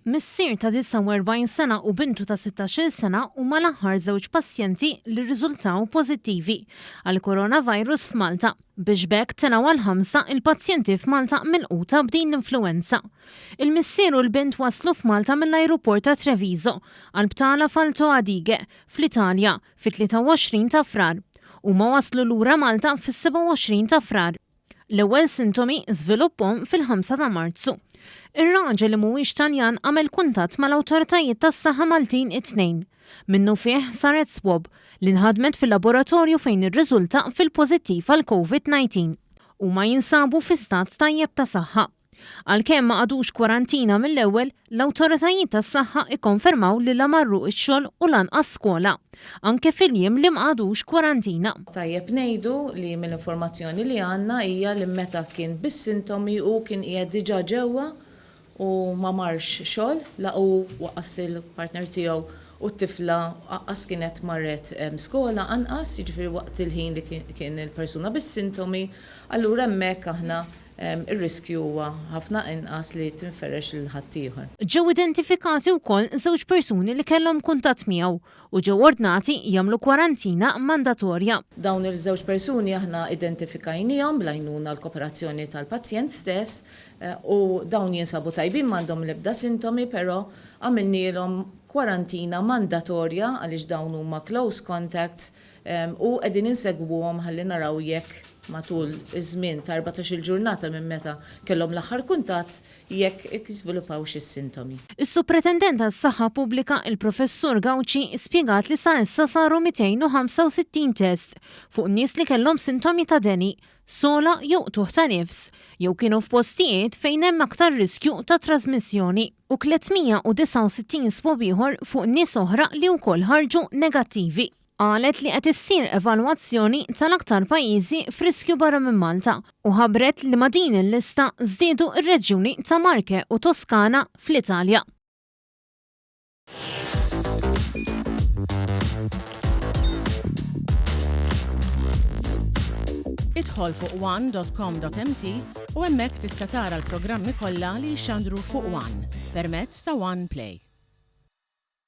Missier ta' 49 sena u bintu ta' 16-il sena huma l-aħħar żewġ pazjenti li rriżultaw pożittivi għall-coronavirus f'Malta, biex b'hekk telgħu għal ħamsa il-pazjenti f'Malta milquta b'din l-influwenza. Il-missier u l-bint waslu f'Malta mill-ajruport ta' Treviso għal btala f'Alto Adige, fl-Italja, fit-23 ta' Frar. Huma waslu lura Malta fis-27 ta' Frar. L-ewwel sintomi żvilupphom fil-5 ta' Marzu. Ir-raġel li mhuwiex Taljan għamel kuntatt mal-awtoritajiet tas-saħħa Maltin it-Tnejn. Minnufih saret swab, li nħadmet fil-laboratorju fejn irriżulta fil-pożittiv għall-Covid-19. Huma jinsabu fi stat tajjeb ta' saħħa. Għalkemm ma qagħdux kwarantina mill-ewwel, l-awtoritajiet tas-saħħa ikkonfermaw li la marru x-xogħol u lanqas skola, anke fil-jiem li m'qagħdux kwarantina. Tajjeb ngħidu li mill-informazzjoni li għandna hija li meta kien bis-sintomi hu kien qiegħed diġà ġewwa u ma marx xogħol, la hu waqqas il-partner tiegħu u t-tifla aqqas kienet marret skola anqas, jiġifieri waqt il-ħin li kien il-persuna bis-sintomi, allura hemmhekk aħna ir-riskju huwa ħafna inqas li tinferex lil ħaddieħor. Ġew identifikati wkoll żewġ persuni li kellhom kuntatt miegħu u ġew ordnati jagħmlu kwarantina mandatorja. Dawn il-żewġ persuni aħna identifikajniehom bl-għajnuna u l-koperazzjoni tal-pazjent stess u dawn jinsabu tajbin m'għandhom l-ebda sintomi però għamilnielhom kwarantina mandatorja għaliex dawn huma close contacts u qegħdin insegwuhom ħalli naraw jekk matul iż-żmien ta' 14-il ġurnata minn meta kellhom l-aħħar kuntatt jekk żviluppawx is-sintomi. Is-Supretendent għas-Saħħa Pubblika, il-Professur Gauci, spjegat li sa issa saru 265 test fuq nies li kellhom sintomi ta' deni, sogħla jew qtugħ ta' nifs, jew kienu f'postijiet fejn hemm aktar riskju ta' trażmissjoni, u 369 swab ieħor fuq nies oħra li wkoll ħarġu negattivi. Qalet li qed issir evalwazzjoni tal-aktar pajjiżi f'riskju barra minn Malta u ħabbret li ma' din il-lista żdiedu r-reġjuni ta' Marche u Toscana fl-Italja. Idħol fuq one.com.mt u hemmhekk tista' tara l-programmi kollha li jixxandru fuq One permezz ta' One Play.